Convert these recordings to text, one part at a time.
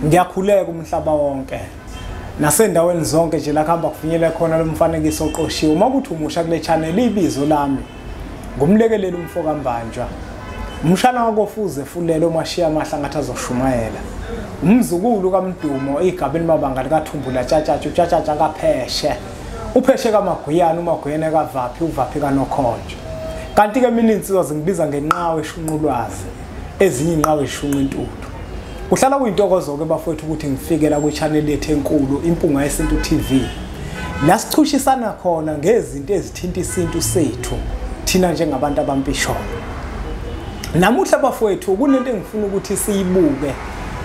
Ngiyakhuleka umhlaba wonke nasendaweni zonke nje la kuhamba kufinyele khona lo mfanekiso oqoshiwe. Uma kuthi umusha kule channel, ibizo lami ngumlekeleli umfo kaMbanjwa, umshana wakofuze fulelo omashiya amahla ngathi azoshumayela, umzukulu kaMdumo igabeni mabanga likaThumbula tshatshatsha utshatshatsha kaPheshe, uPheshe kaMaguyana, uMaguyana kaVaphi, uVaphi kaNokhonjo. Kanti ke mina insizwa zingibiza ngenqawe eshunqulwazi, ezinye inqawe eshunqa intuthu. Kuhlala kuyintokozo ke bafowethu ukuthi ngifikela kwi-channel yethu enkulu Impunga Yesintu TV, la sichushisana khona ngezinto ezithinta isintu sethu thina njengabantu abampisholo. Namuhla bafowethu kunento engifuna ukuthi siyibuke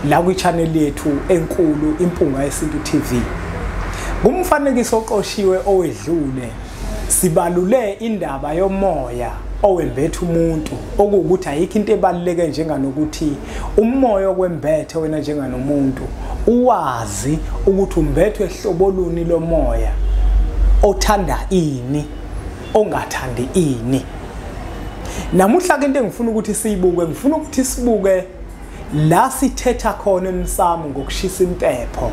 la kwi-channel yethu enkulu Impunga Yesintu TV. Kumfanekiso oqoshiwe owedlule sibalule indaba yomoya owembethe umuntu, okuwukuthi ayikho into ebaluleke njenganokuthi umoya okwembethe wena njenganomuntu uwazi ukuthi umbethwe hlobo luni lomoya, othanda ini, ongathandi ini. Namuhla ke into engifuna ukuthi siyibuke, ngifuna ukuthi sibuke la sithetha khona emsamo ngokushisa impepho,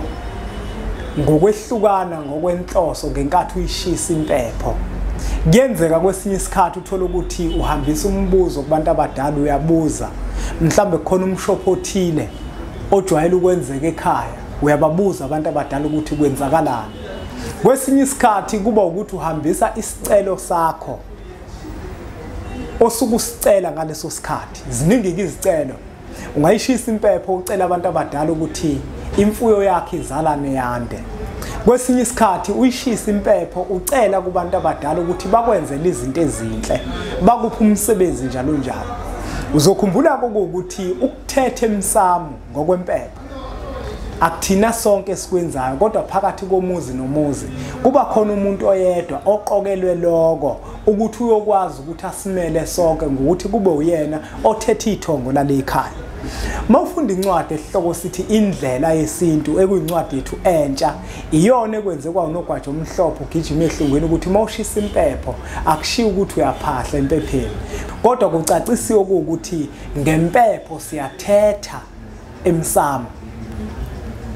ngokwehlukana ngokwenhloso ngenkathi uyishisa impepho. Kuyenzeka kwesinye isikhathi uthola ukuthi uhambisa umbuzo kubantu abadala, uyabuza mhlambe kukhona umshopho othile ojwayele ukwenzeka ekhaya, uyababuza abantu abadala ukuthi kwenzakalani. Kwesinye isikhathi kuba ukuthi uhambisa isicelo sakho osuke usicela ngaleso sikhathi. Ziningi izicelo. Ungayishisa impepho ucela abantu abadala ukuthi imfuyo yakhe izalane yande. Kwesinye isikhathi uyishisa impepho ucela kubantu abadala ukuthi bakwenzele izinto ezinhle, bakuphe umsebenzi njalo njalo. Uzokhumbula ukuthi ukuthetha emsamo ngokwempepho akuthina sonke esikwenzayo, kodwa phakathi komuzi nomuzi kuba khona umuntu oyedwa oqokelwe lokho ukuthi uyokwazi ukuthi asimele sonke ngokuthi kube uyena othethe ithongo lale ekhaya. Mawufunda incwadi esihloko sithi Indlela Yesintu, ekuyincwadi yethu entsha, iyona ekwenze kwaunogwaja omhlophe ugijima ehlungwini ukuthi mawushisa impepho akushiyi ukuthi uyaphahla empepheni, kodwa kucacisiwe ukuthi ngempepho siyathetha emsamo.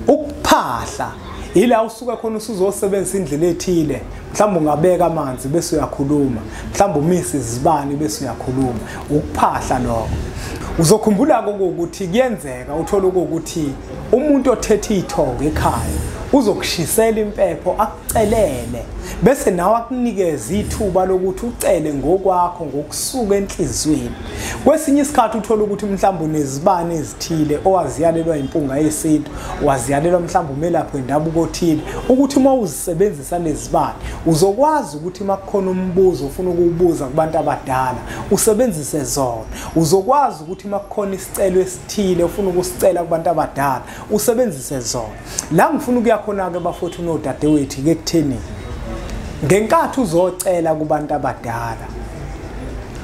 Ukuphahla ila usuke khona usuzosebenzisa indlela ethile, mhlawumbe ungabeka amanzi bese uyakhuluma, mhlawumbe umise izibani bese uyakhuluma, ukuphahla lokho. Uzokhumbula ukuthi kuyenzeka uthole ukuthi umuntu othethe ithongo ekhaya uzokushisela impepho akucelele, bese nawe akunikeze ithuba lokuthi ucele ngokwakho ngokusuka enhliziyweni. Kwesinye isikhathi uthola ukuthi mhlawumbe unezibani ezithile owaziyalelwa Impunga Yesintu, waziyalelwa mhlawumbe umelaphi wendabuko othile, ukuthi uma uzisebenzisa lezibani uzokwazi ukuthi makukhona umbuzo ofuna ukuwubuza kubantu abadala usebenzise zona. Uzokwazi ukuthi makukhona isicelo esithile ofuna ukusicela kubantu abadala usebenzise zona. La ngifuna ukuya khona ke bafowethu nodadewethu ke kutheni, ngenkathi uzocela kubantu abadala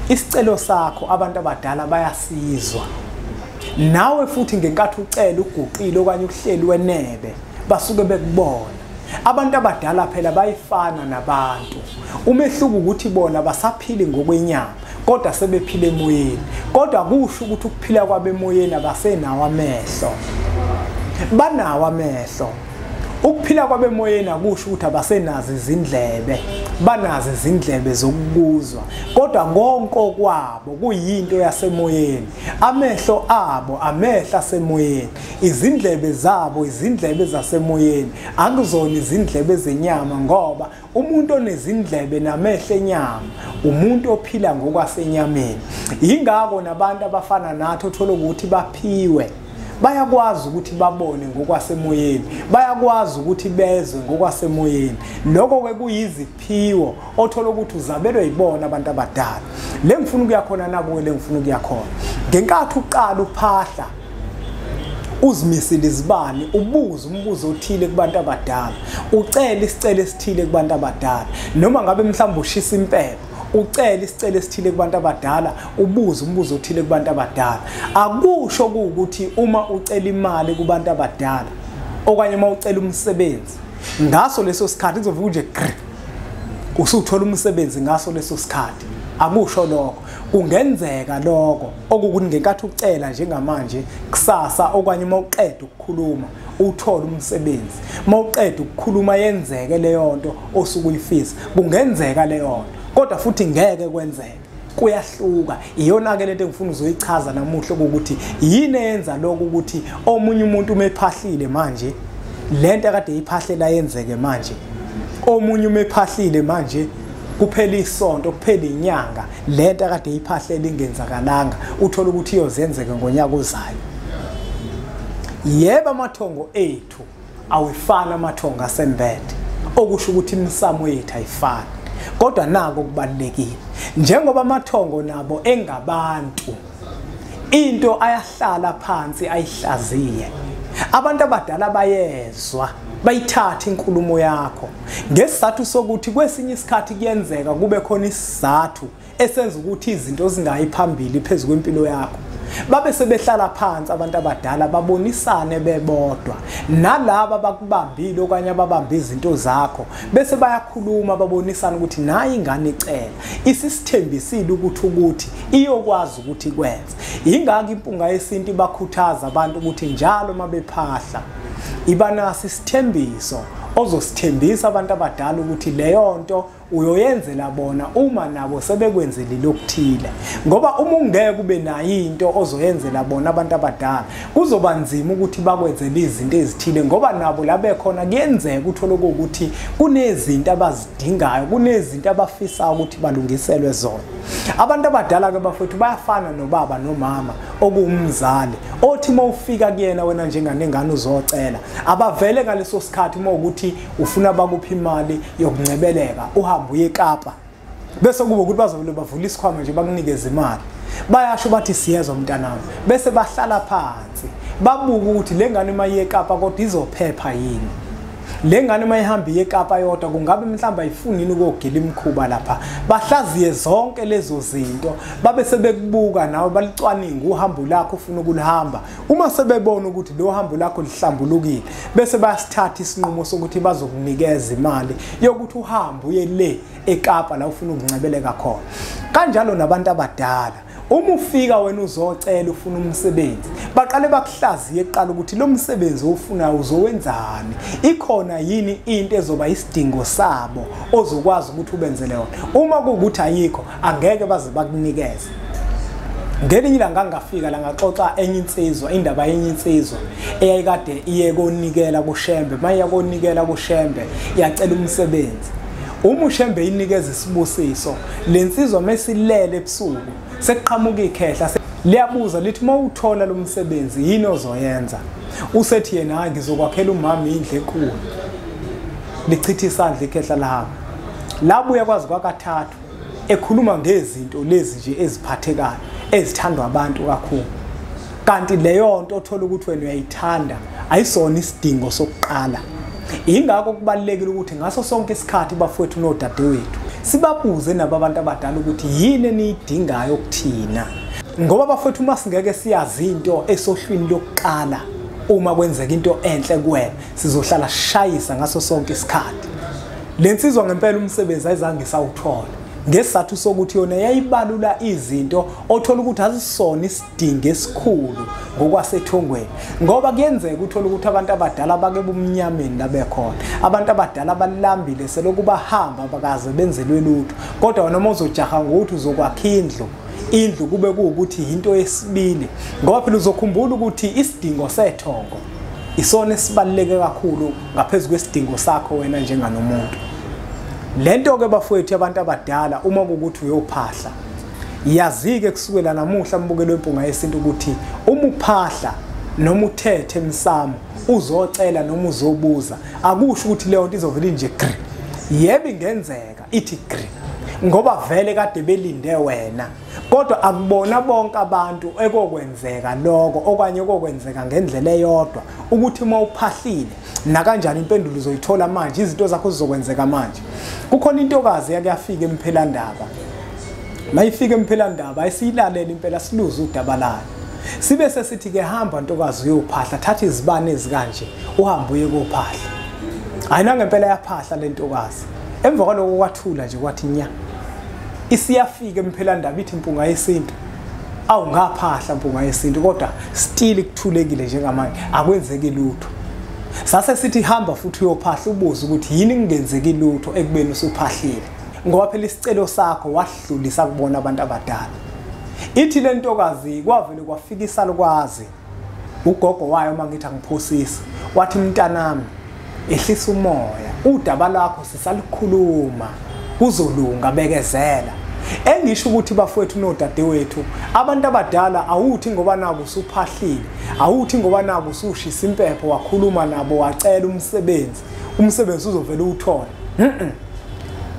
isicelo sakho abantu abadala bayasizwa. Nawe futhi ngenkathi ucela uguqile okanye uhleli wenebe basuke bekubona. Abantu abadala phela bayifana nabantu, umehluko ukuthi bona basaphili ngokwenyama kodwa sebephile emoyeni. Kodwa kusho ukuthi ukuphila kwabo emoyeni abasenawo amehlo, banawo amehlo. Ukuphila kwabo emoyeni akusho ukuthi abasenazo izindlebe, banazo izindlebe zokuzwa, kodwa konke kwabo kuyinto yasemoyeni. Amehlo abo amehlo asemoyeni, izindlebe zabo izindlebe zasemoyeni, akuzona izindlebe zenyama, ngoba umuntu onezindlebe namehlo enyama umuntu ophila ngokwasenyameni. Yingakho nabantu abafana nathi uthola ukuthi baphiwe, bayakwazi ukuthi babone ngokwasemoyeni, bayakwazi ukuthi bezwe ngokwasemoyeni. Lokho ke kuyiziphiwo othola ukuthi uzabelwe yibona abantu abadala. Le ngifuna ukuya khona nakuwe, le ngifuna ukuya khona ngenkathi uqala uphahla uzimisile izibani, ubuze umbuzo othile kubantu abadala, ucele isicelo esithile kubantu abadala, noma ngabe mhlawumbe ushisa impepho ucele isicelo esithile kubantu abadala, ubuze umbuzo othile kubantu abadala. Akusho ukuthi uma ucela imali kubantu abadala okanye uma ucela umsebenzi ngaso leso sikhathi kuzovuka nje usuthola umsebenzi ngaso leso sikhathi. Akusho lokho. Kungenzeka lokho okukuthi ngenkathi ucela njengamanje kusasa okanye uma uqeda ukukhuluma uthole umsebenzi, uma uqeda ukukhuluma yenzeke leyo nto osuke uyifisa. Kungenzeka leyo nto, kodwa futhi ngeke kwenzeke, kuyahluka. Iyona ke lento engifuna uzoyichaza namuhla ukuthi yini eyenza lokho ukuthi omunye umuntu uma ephahlile manje lento akade iphahlela yenzeke manje, omunye uma ephahlile manje kuphela isonto, kuphela inyanga, lento akade iphahlela ingenzakalanga, uthola ukuthi iyozenzeka ngonyaka ozayo. Yebo, amathongo ethu awefani amathongo asembethe, okusho ukuthi imisamo yethu ayifani. Kodwa nako kubalulekile, njengoba amathongo nabo engabantu, into ayahlala phansi ayihlaziye. Abantu abadala bayezwa, bayithatha inkulumo yakho ngesizathu sokuthi kwesinye isikhathi kuyenzeka kube khona isizathu esenza ukuthi izinto zingayi phambili phezu kwempilo yakho. Babe sebehlala phansi abantu abadala babonisane bebodwa nalaba abakubambile okanye ababamba izinto zakho, bese bayakhuluma babonisana ukuthi nayi ingane icela isisithembisile ukuthi iyokwazi ukuthi ikwenze. Ingakho impunga yesintu bakhuthaza abantu ukuthi njalo mabephahla iba naso isithembiso ozosithembisa abantu abadala ukuthi leyo nto uyoyenzela bona uma nabo sebekwenzelile okuthile. Ngoba uma ungeke ube nayo into ozoyenzela bona abantu abadala, kuzoba nzima ukuthi bakwenzele izinto ezithile, ngoba nabo la bekhona kuyenzeka uthole ukuthi kunezinto abazidingayo, kunezinto abafisayo ukuthi balungiselwe zona. Abantu abadala ke bafowethu bayafana nobaba nomama okuwumzali othi uma ufika kuyena wena njenganengane uzocela, abavele ngaleso sikhathi uma ukuthi ufuna bakuphi imali yokuncebeleka uhambe uye eKapa, bese kuba ukuthi bazovele bavula isikhwama nje bakunikeze imali. Bayasho bathi siyezwa mntanami, bese bahlala phansi babuka ukuthi le ngane uma iye eKapa kodwa izophepha yini, le ngane uma ihamba iye eKapa yodwa kungabe mhlawumbe ayifuni yini ukuyogila imikhuba lapha. Bahlaziye zonke lezo zinto, babe sebekubuka nawe, balicwaninga uhambo lakho ufuna ukulihamba. Uma sebebona ukuthi lo hambo lakho lihlambulukile, bese bayasithatha isinqumo sokuthi bazokunikeza imali yokuthi uhambe uye le eKapa la ufuna ukuncebeleka khona. Kanjalo nabantu abadala, uma ufika wena uzocela ufuna umsebenzi, baqale bakuhlaziye kuqala ukuthi lo msebenzi ofunayo uzowenzani, ikhona yini into ezoba isidingo sabo ozokwazi ukuthi ubenzele yona. Uma kuwukuthi ayikho, angeke baze bakunikeze. Ngelinye ilanga ngafika la ngaxoxa enye insizwa, indaba yenye insizwa eyayikade iye konikela kuShembe. Mayiya konikela kuShembe yacela umsebenzi. Uma uShembe inikeza isibusiso, lensizwa mesilele ebusuku sekuqhamuka ikhehla liyabuza lithi uma uthola lo msebenzi yini ozoyenza? Usethi yena hayi, ngizokwakhela umama indlu enkulu. Lichitha isandla ikhehla lahamba. Labuya kwazi kwakathathu ekhuluma ngezinto lezi nje eziphathekayo ezithandwa abantu kakhulu. Kanti leyo nto othola ukuthi wena uyayithanda ayisona isidingo sokuqala. Ingakho kubalulekile ukuthi ngaso sonke isikhathi bafowethu nodadewethu sibabuze nabo abantu abadala ukuthi yini eniyidingayo kuthina. Ngoba bafowethu uma singeke siyazi into esohlwini lokuqala, uma kwenzeka into enhle kuwena sizohlala sishayisa ngaso sonke isikhathi. Lensizwa ngempela umsebenzi ayizange isawuthola ngesizathu sokuthi yona yayibalula izinto othola ukuthi azisona isidingo esikhulu ngokwasethongweni. Ngoba kuyenzeka uthola ukuthi abantu abadala bake bumnyameni labekhona, abantu abadala balambile selokhu bahamba bakaze benzelwe lutho, kodwa noma uzojaha ngokuthi uzokwakha indlu, indlu kube kuwukuthi into yesibili. Ngoba phela uzokhumbula ukuthi isidingo sethongo isona esibaluleke kakhulu ngaphezu kwesidingo sakho wena njenganomuntu. Lento ke bafowethu abantu abadala, uma kuwukuthi uyophahla, yazike kusukela namuhla mbukelo wempunga yesintu ukuthi uma uphahla noma uthethe emsamo uzocela noma uzobuza, akusho ukuthi leyo nto izovela nje gri. Yebo ingenzeka ithi gri ngoba vele kade belinde wena, kodwa akubona bonke abantu ekokwenzeka lokho okanye ekokwenzeka ngendlela eyodwa ukuthi uma uphahlile nakanjani impendulo uzoyithola manje, izinto zakho zizokwenzeka manje. Kukhona intokazi yake yafika emphelandaba, mayifika emphelandaba ayisiyilalela impela siluze udaba layo, sibe sesithi ke hamba ntokazi uyophahla, thatha izibane ezikanje uhambe uye kophahla. Hayi nangempela yaphahla le ntokazi. Emva kwaloko kwathula nje kwathi nya. Isiyafika emphelandaba ithi Mpunga Yesintu, awu ngaphahla Mpunga Yesintu, kodwa still kuthulekile njengamanje, akwenzeki lutho. Sase sithi hamba futhi uyophahla ubuze ukuthi yini kungenzeki lutho ekubeni usuphahlile, ngoba phela isicelo sakho wahlulisa kubona abantu abadala. Ithi le ntokazi kwavele kwafika isalukwazi, ugogo wayo uma ngithi angiphosisi, wathi mntanami ehlisa umoya, udaba lakho sisalikhuluma, kuzolunga, bekezela. Engisho ukuthi bafowethu nodadewethu, abantu abadala awuthi ngoba naku usuphahlile, awuthi ngoba naku usushisa impepho wakhuluma nabo wacela umsebenzi, umsebenzi uzovela uwuthole.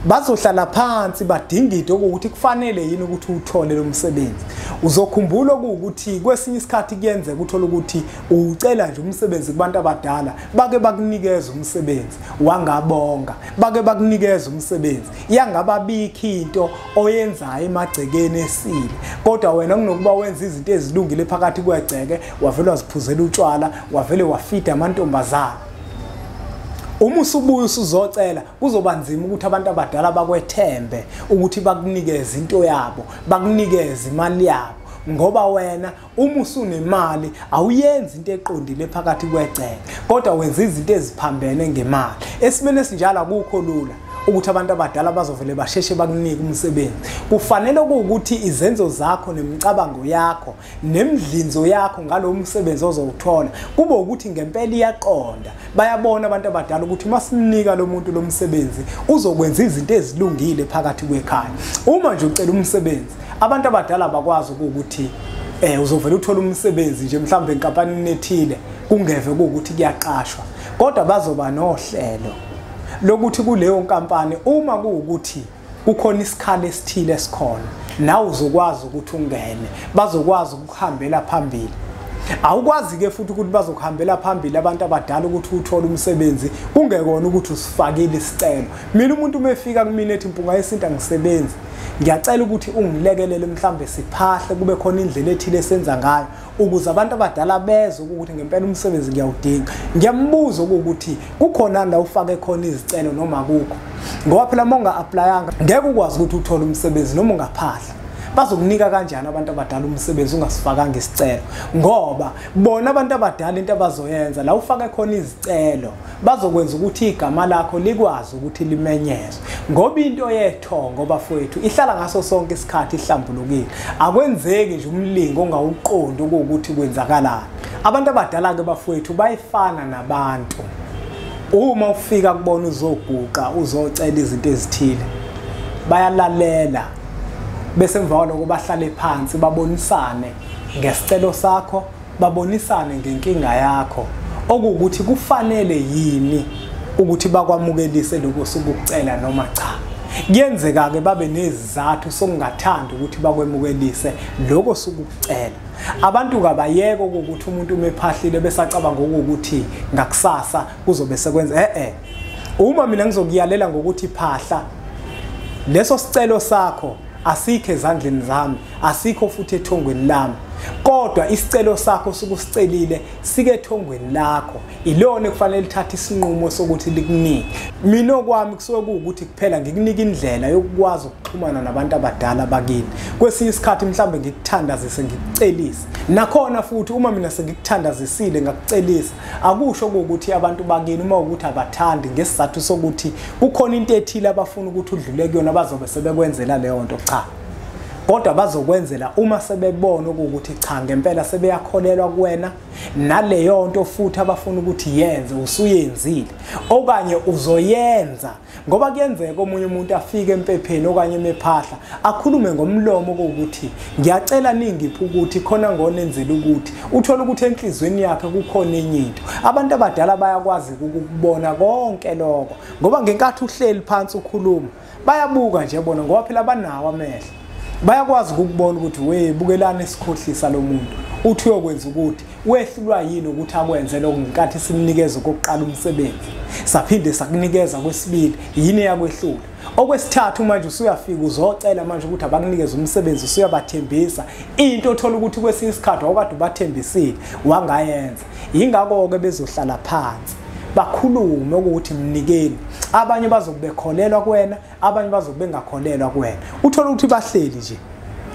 Bazohlala phansi badingide ukuthi kufanele yini ukuthi uthole lo msebenzi. Uzokhumbula ukuthi kwesinye isikhathi kuyenzeka uthola ukuthi ucela nje umsebenzi kubantu abadala, bake bakunikeza umsebenzi wangabonga, bake bakunikeza umsebenzi yangababikho into oyenzayo emagcekeni esile, kodwa wena kunokuba wenza izinto ezilungile phakathi kwegceke wavele waziphuzela utshwala, wavele wafida amantombazana. Uma usubuya usuzocela kuzoba nzima ukuthi abantu abadala bakwethembe ukuthi bakunikeze into yabo, bakunikeze imali yabo, ngoba wena uma usunemali awuyenzi into eqondile phakathi kwegceke, kodwa wenza izinto eziphambene ngemali. Esimeni esinjalo akukho lula ukuthi abantu abadala bazovele basheshe bakunike umsebenzi. Kufanele ukuthi izenzo zakho nemicabango yakho nemidlinzo yakho ngalo msebenzi ozowuthola kube ukuthi ngempela iyaqonda. Bayabona abantu abadala ukuthi masimnika lo muntu lo msebenzi uzokwenza izinto ezilungile phakathi kwekhaya. Uma nje ucela umsebenzi, abantu abadala bakwazi ukuthi uzovela uthola umsebenzi nje mhlawumbe enkampanini ethile kungeve ukuthi kuyaqashwa, kodwa bazoba nohlelo lokuthi kuleyo nkampani uma kuwukuthi kukhona isikhala esithile esikhona, nawe uzokwazi ukuthi ungene, bazokwazi ukuhambela phambili. Awukwazi ke futhi ukuthi bazokuhambela phambili abantu abadala ukuthi uthole umsebenzi kungekona ukuthi usifakile isicelo. Mina umuntu uma efika kumina ethi Mpunga Yesintu angisebenzi, ngiyacela ukuthi ungilekelele mhlambe siphahle kube khona indlela ethile esenza ngayo ukuze abantu abadala bezwe ukuthi ngempela umsebenzi ngiyawudinga. Ngiyambuza ukuthi kukhona la ufake khona izicelo noma akukho, ngoba phela uma unga-applyanga ngeke ukwazi ukuthi uthole umsebenzi noma ungaphahla. Bazokunika kanjani abantu abadala umsebenzi ungasifakanga isicelo? Ngoba bona abantu abadala into abazoyenza la ufake khona izicelo bazokwenza ukuthi igama lakho likwazi ukuthi limenyezwe, ngoba into yethongo bafowethu ihlala ngaso sonke isikhathi ihlambulukile. Akwenzeki nje umlingo ongawuqondi ukuthi kwenzakalani. Abantu abadala ke bafowethu bayifana nabantu. Uma ufika kubona uzoguqa uzocela izinto ezithile, bayalalela, bese emva kwaloko bahlale phansi babonisane ngesicelo sakho, babonisane ngenkinga yakho, okuwukuthi kufanele yini ukuthi bakwamukelise lokho osukucela noma cha. Kuyenzeka ke babe nezizathu sokungathandi ukuthi bakwemukelise lokho osukucela. Abantu kabayeke ukuthi umuntu uma ephahlile besacabanga ukuthi ngakusasa kuzobe sekwenza. Uma mina ngizokuyalela ngokuthi phahla, leso sicelo sakho asikho ezandleni zami, asikho futhi ethongweni lami, kodwa isicelo sakho sokusicelile sike ethongweni lakho, ilona kufanele lithathe isinqumo sokuthi likunike. Mina okwami kusuke kuwukuthi kuphela ngikunika indlela yokukwazi ukuxhumana nabantu abadala bakini. Kwesinye isikhathi mhlambe ngikuthandazise ngikucelise, nakhona futhi uma mina sengikuthandazisile ngakucelisa, akusho ukuthi abantu bakini uma ukuthi abathandi ngesizathu sokuthi kukhona into ethile abafuna ukuthi udlule kuyona bazobe sebekwenzela leyo nto, cha. Kodwa bazokwenzela uma sebebona ukuthi cha ngempela sebeyakholelwa kuwena naleyo nto futhi abafuna ukuthi yenze usuyenzile okanye uzoyenza. Ngoba kuyenzeka omunye umuntu afike empepheni okanye emephahla akhulume ngomlomo ukuthi ngiyacela ningiphe ukuthi khona ngonenzela ukuthi, uthola ukuthi enhlizweni yakhe kukhona enye into. Abantu abadala bayakwazi ukukubona konke lokho, ngoba ngenkathi uhleli phansi ukhuluma bayabuka nje bona, ngoba phela banawo amehlo, bayakwazi ukukubona ukuthi we bukelana esikhohlisa lo muntu, uthi uyokwenza ukuthi wehlulwa yini ukuthi akwenze lokho ngenkathi simnikeza okokuqala umsebenzi, saphinde sakunikeza kwesibili, yini yakwehlula. Okwesithathu manje usuyafika uzocela manje ukuthi abakunikeze umsebenzi, usuyabathembisa into othola ukuthi kwesinye isikhathi awukade ubathembisile wangayenza. Yingakho-ke bezohlala phansi bakhulume ukuthi mnikeni. Abanye bazobe bekholelwa kuwena, abanye bazobe bengakholelwa kuwena. Uthola ukuthi bahleli nje,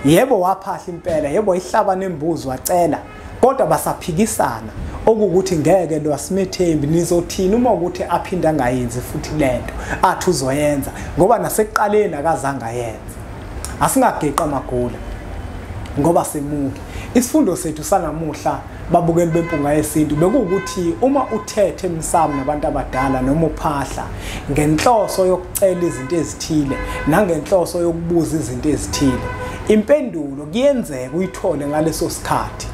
yebo waphahla impela, yebo ihlaba nembuzi wacela, kodwa basaphikisana okukuthi ngeke lo asimethembi, nizothini uma ukuthi aphinda angayenzi futhi lento athi uzoyenza, ngoba nasekuqaleni akazange ayenze. Asingageqa amagula ngoba semuke. Isifundo sethu sanamuhla babukeli beMpunga Yesintu bekuwukuthi uma uthethe emsamo nabantu abadala noma uphahla ngenhloso yokucela izinto ezithile nangenhloso yokubuza izinto ezithile, impendulo kuyenzeka uyithole ngaleso sikhathi,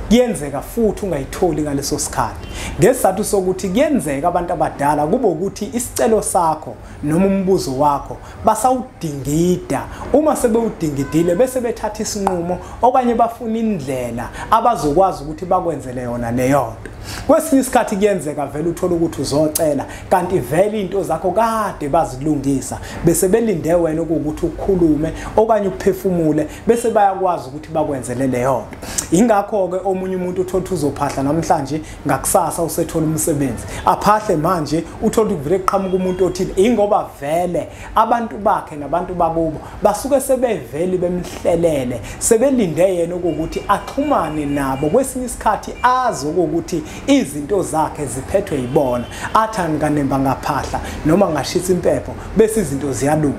kuyenzeka futhi ungayitholi ngaleso sikhathi, ngesizathu sokuthi kuyenzeka abantu abadala kube ukuthi isicelo sakho noma umbuzo wakho basawudingida. Uma sebewudingidile bese bethatha isinqumo okanye bafuna indlela abazokwazi ukuthi bakwenzele yona leyo nto. Kwesinye isikhathi kuyenzeka vele uthole ukuthi uzocela kanti vele into zakho kade bazilungisa, bese belinde wena ukuthi ukhulume okanye uphefumule, bese bayakwazi ukuthi bakwenzele leyo nto. Ingakho ke omunye umuntu uthola ukuthi uzophahla namhlanje, ngakusasa usethola umsebenzi, aphahle manje uthola ukuthi kuvele kuqhamuka umuntu othile, ingoba vele abantu bakhe nabantu bakubo basuke sebevele bemhlelele, sebelinde yena ukuthi axhumane nabo. Kwesinye isikhathi azi ukuthi izinto zakhe ziphethwe yibona, athi anganemba ngaphahla noma ngashisa impepho bese izinto ziyalunga.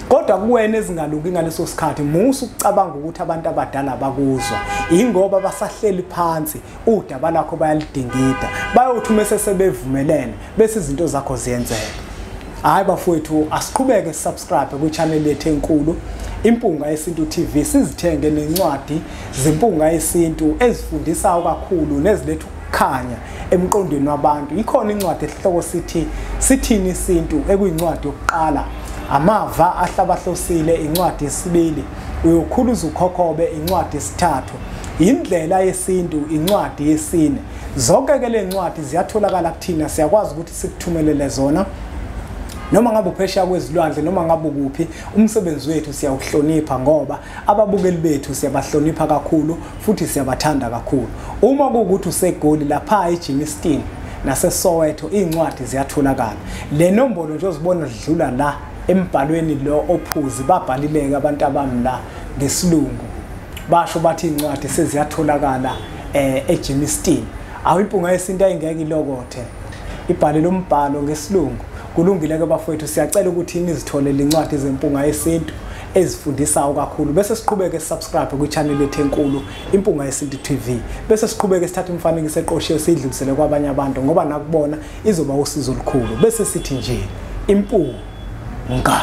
Kodwa kuwena ezingalungi ngaleso sikhathi, musa ukucabanga ukuthi abantu abadala bakuzwa, ingoba basahleli phansi udaba lakho bayalidingida, bayothi uma sebevumelene bese izinto zakho ziyenzeka. Hayi bafowethu, asiqhubeke subscribe kwi-channel yethu enkulu Impunga Yesintu TV, sizithenge nencwadi zeMpunga Yesintu ezifundisayo kakhulu neziletha ukukhanya emqondweni wabantu. Ikhona incwadi esihloko sithi Sithini Isintu, ekuyincwadi yokuqala, Amava Ahlabahlosile incwadi yesibili, Uyokhuluza Ukhokhobe incwadi yesithathu, Indlela Yesintu incwadi yesine. Zonke ke le ncwadi ziyatholakala kuthina, siyakwazi ukuthi sikuthumelele zona noma ngabe uphesheya kwezilwandle noma ngabe ukuphi. Umsebenzi wethu siyawuhlonipha ngoba ababukeli bethu siyabahlonipha kakhulu futhi siyabathanda kakhulu. Uma kuwukuthi useGoli lapha eJimiston naseSoweto iy'ncwadi ziyatholakala. Le nombolo nje ozibona zidlula la embhalweni lo ophuzi, babhalileke abantu abami la ngesilungu, basho bathi iy'ncwadi seziyatholakala eJimiston. Awu, Impunga Yesintu ayingeke ilokothe ibhale lo mbhalo ngesilungu. Kulungile ke bafowethu, siyacela ukuthi nizitholele incwadi zeMpunga Yesintu ezifundisayo kakhulu, bese siqhubeke subscribe kwi-channel yethu enkulu Impunga Yesintu TV, bese siqhubeke sithathe imifanekiso eqoshiwe siyidlulisele kwabanye abantu, ngoba nakubona izoba usizo olukhulu. Bese sithi nje impunga.